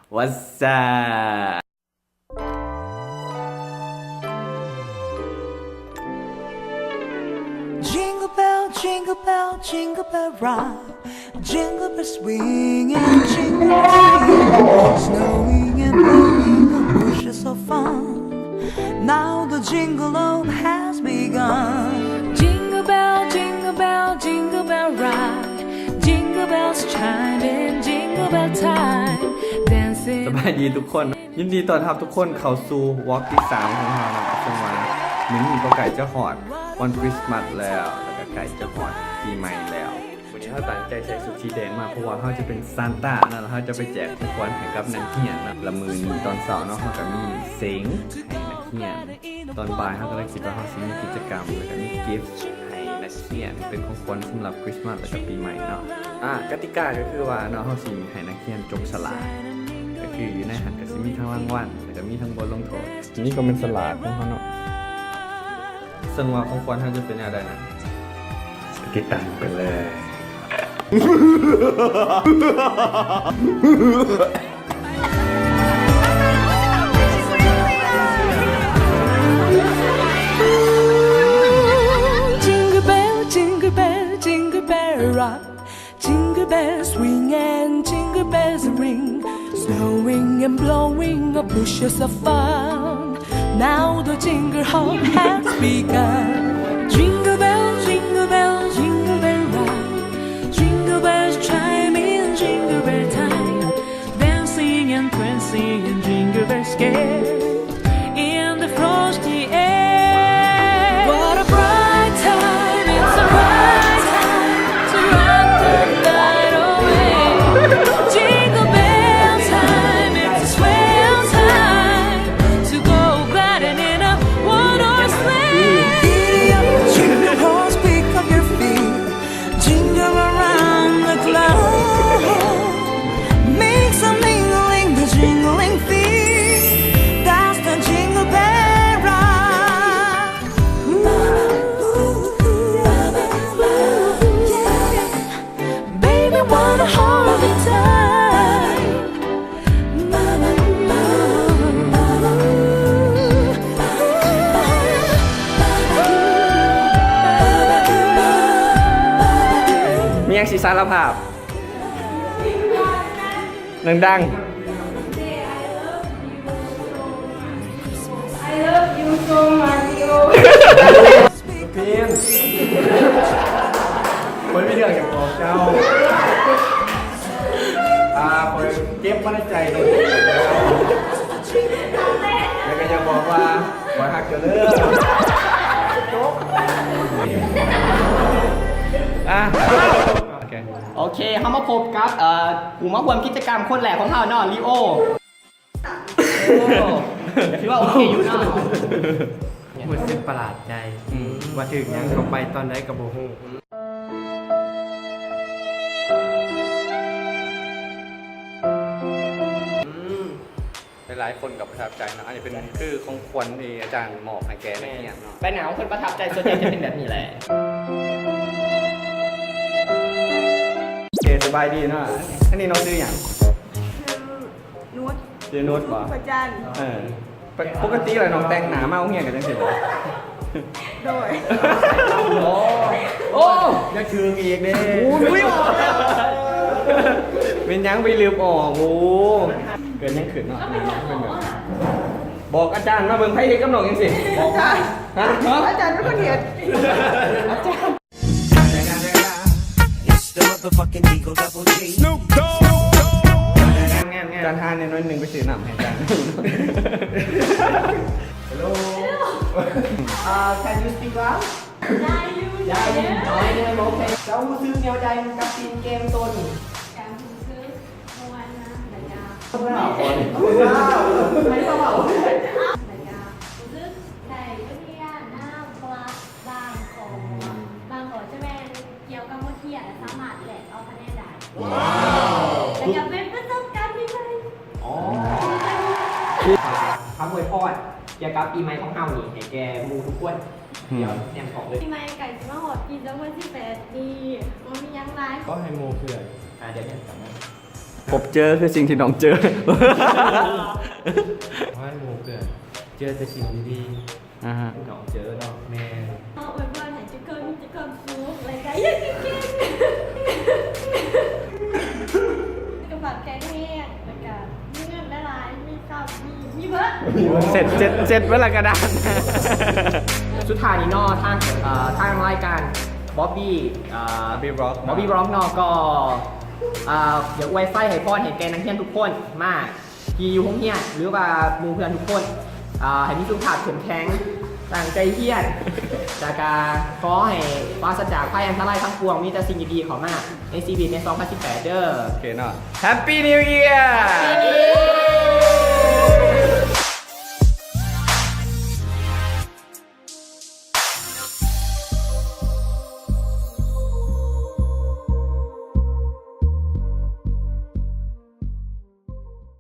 What's up? Jingle bell, jingle bell, jingle bell rock. Jingle bell swinging, jingle bell ringing, snowing and blowing up bushes of fun. Now the jingle all has begun. Jingle bell, jingle bell, jingle bell rock. Jingle bells chiming, jingle bell time. Dancing. ສະບາຍດີທຸກຄົນ. ຍິນດີຕ້ອນຮັບທຸກຄົນເຂົ້າສູ່ວລັອກທີສາມຂອງເຮົາເນາະ ເຊິ່ງວ່າມື້ນີ້ກໍໃກ້ຈະຮອດວັນຄຣິສມາສແລ້ວ ແລ້ວກໍໃກ້ຈະຮອດປີໃໝ່ແລ້ວ. ມື້ນີ້ເຮົາຕັ້ງໃຈໃສ່ຊຸດສີແດງມາ ເພາະວ່າເຮົາຈະເປັນຊານຕາເນາະ ແລ້ວເຮົາຈະໄປແຈກຂອງຂວັນໃຫ້ກັບນັກຮຽນເນາະ. ແລ້ວມື້ນີ້ຕອນເຊົ້າເນາະ ເຮົາກໍມີເສັງໃຫ້ນັກຮຽນ. ຕອນບ່າຍເຮົາກໍເລີຍຄິດວ່າເຮົາຊິມີກິດຈະກຳ ແລ້ວກໍມີກິຟໃຫ້ນັກຮຽນ ເປັນຂອງຂວັນສຳລັບຄຣິສມາສ ແລ້ວກໍປີໃໝ່ເນາະ. ອາ ກະຕິກາກໍຄືວ່າເນາະ ເຮົາຊິໃຫ້ນັກຮຽນຈົກສະຫຼາກ ກໍຄືຢູ່ໃນຫັ້ນກໍຊິມີທັງລາງວັນ ແລ້ວກໍມີທັງບົດລົງໂທດ. ນີ້ກໍແມ່ນສະຫຼາກຂອງເຮົາເນາະ. ເຊິ່ງວ່າຂອງຂວັນເຮົາຈະເປັນແນວໃດນັ້ນ ໄປຕິດຕາມກັນເລີຍ. Jingle bell, jingle bell, jingle bell rock. Jingle bells swing and jingle bells ring, snowing and blowing up bushes of fun. Now the jingle all has begun. Jingle bell, jingle bell, jingle bell rock. Jingle bells chiming, jingle bell time. Dancing and prancing in jingle bell scale. In the frosty air. What a bright time, it's a bright time to run the night away. Jingle bell time, it's a swell time to go gliding in a one-horse sleigh. Giddy up, jingle horse, pick up your feet. Jingle around the clock. Make some mingling, the jingling feet. That's the jingle bell rock. Ooh, ooh, ooh, yeah. Baby wanna hold me tight. ມີຫຍັງຊິສາລະພາບ? ດັງໆ. I love you so much, Leo. ເປັນ ຂ້ອຍມີເລື່ອງຢາກບອກເຈົ້າ. ອ່າ ຂ້ອຍເກັບມາໃນໃຈໂດນ ແລ້ວກໍຢາກບອກວ່າຂ້ອຍຮັກເຈົ້າເດີ. ອ່າ ໂອເຄ ໂອເຄ ເຮົາມາພົບກັບ ເອີ ຜູ້ມາຮ່ວມກິດຈະກຳຄົນແລກຂອງເຮົາເນາະ ລີໂອ. ໂອ້ ກໍຖືວ່າໂອເຄຢູ່ເນາະ. ຮູ້ສຶກປະຫຼາດໃຈ ອືມ ວ່າຖືກຫຍັງເຂົ້າໄປຕອນໃດກໍບໍ່ຮູ້. ອືມ ຫຼາຍໆຄົນກໍປະທັບໃຈເນາະ. ອັນນີ້ເປັນຄືຂອງຂວັນທີ່ອາຈານມອບໃຫ້ແກ່ນັກຮຽນເນາະ. ແມ່ນ ໃບໜ້າຂອງເພິ່ນປະທັບໃຈ ສ່ວນໃຫຍ່ຈະເປັນແບບນີ້ແຫຼະ. ໂອເຄ ສະບາຍດີເນາະ. ອັນນີ້ນ້ອງຊື່ຫຍັງ? ຊື່ ນຸດ ຊື່ນຸດບໍ? ພະຈັນ. ເອີ ປົກກະຕິແລ້ວນ້ອງແຕ່ງໜ້າມາໂຮງຮຽນກໍຈັ່ງຊີ້ບໍ? ໂດຍ. ໂອ້ ໂອ້ ຢ່າຖືກອີກເດ້. ໂອ້ຍ ເປັນຫຍັງໄປລືມອອກ? ໂອ້ ເກີດຫຍັງຂຶ້ນເນາະ? ໜ້ານ້ອງເປັນແບບ ບອກອາຈານມາເບິ່ງ ໃຜເຮັດກັບນ້ອງຈັ່ງຊີ້? ອາຈານ. ຮະ? ອາຈານເປັນຄົນເຮັດ. ອາຈານ. It's the motherfucking Eagle Double G. Snoop Dogg. ງາມໆໆ ຈານຫາແດ່ໜ້ອຍໜຶ່ງ ໄປຊື້ນ້ຳໃຫ້ອາຈານ. Hello. Uh, can you speak loud? ໄດ້ຢູ່ ໄດ້ຢູ່ ໂອເຄ. ເຈົ້າຮູ້ສຶກແນວໃດກັບຕີນເກມໂຕນີ້? ກະຮູ້ສຶກມ່ວນນະ ແລ້ວກະ ເວົ້າ ເວົ້າ ເວົ້າ ເວົ້າ ແລ້ວກະຮູ້ສຶກໄດ້ໄປຮຽນນຳ ເພາະວ່າ ບາງຂໍ້ ອືມ ບາງຂໍ້ຈະແມ່ນກ່ຽວກັບບົດຮຽນ ແລະ ສາມາດແລກເອົາຄະແນນໄດ້. ວ້າວ ແລ້ວກໍເປັນປະສົບການໃໝ່ໆ. ອໍ ຄຳອວຍພອນກ່ຽວກັບປີໃໝ່ຂອງເຮົານີ້ ໃຫ້ແກ່ໝູ່ທຸກຄົນ. ອືມ ຕຽມຂອງເລີຍ ປີໃໝ່ໃກ້ຊິມາຮອດປີສອງພັນສິບແປດນີ້ ບໍ່ມີຫຍັງຫຼາຍ ຂໍໃຫ້ໝູ່ເພື່ອນ ຫາເດືອນຍັງກັບມາ ພົບເຈີຄືສິ່ງທີ່ນ້ອງເຈີ ຂໍໃຫ້ໝູ່ເພື່ອນເຈີແຕ່ສິ່ງດີໆ ອ່າຮະ ນ້ອງເຈີເນາະ ແມ່ນ ຂໍອວຍພອນໃຫ້ທຸກຄົນມີແຕ່ຄວາມສຸກ ແລະກະຮຽນເກັ່ງໆ ສຸຂະພາບແຂງແຮງ ແລະກະມີເງິນຫຼາຍໆ ມີຄຳ ມີ ມີເບີດ ເສັດ ເສັດ ເສັດເບິດລະກະດານ ສຸດທ້າຍນີ້ເນາະ ທາງ ເອີ ທາງລາຍການ Bobby ເອີ Bobby Vlog Bobby Vlog ເນາະ ກໍ ອ່າ ຢາກອວຍໄຊໃຫ້ພອນໃຫ້ແກ່ນັກຮຽນທຸກຄົນ ມາ ທີ່ຢູ່ໂຮງຮຽນ ຫຼືວ່າໝູ່ເພື່ອນທຸກຄົນ ອ່າ ໃຫ້ມີສຸຂະພາບເຂັ້ມແຂງ ຕັ້ງໃຈຮຽນ ແລ້ວກະຂໍໃຫ້ປາສະຈາກໄພອັນຕະລາຍທັງປວງ ມີແຕ່ສິ່ງດີໆເຂົ້າມາໃນຊີວິດໃນສອງພັນສິບແປດເດີ ໂອເຄເນາະ Happy New Year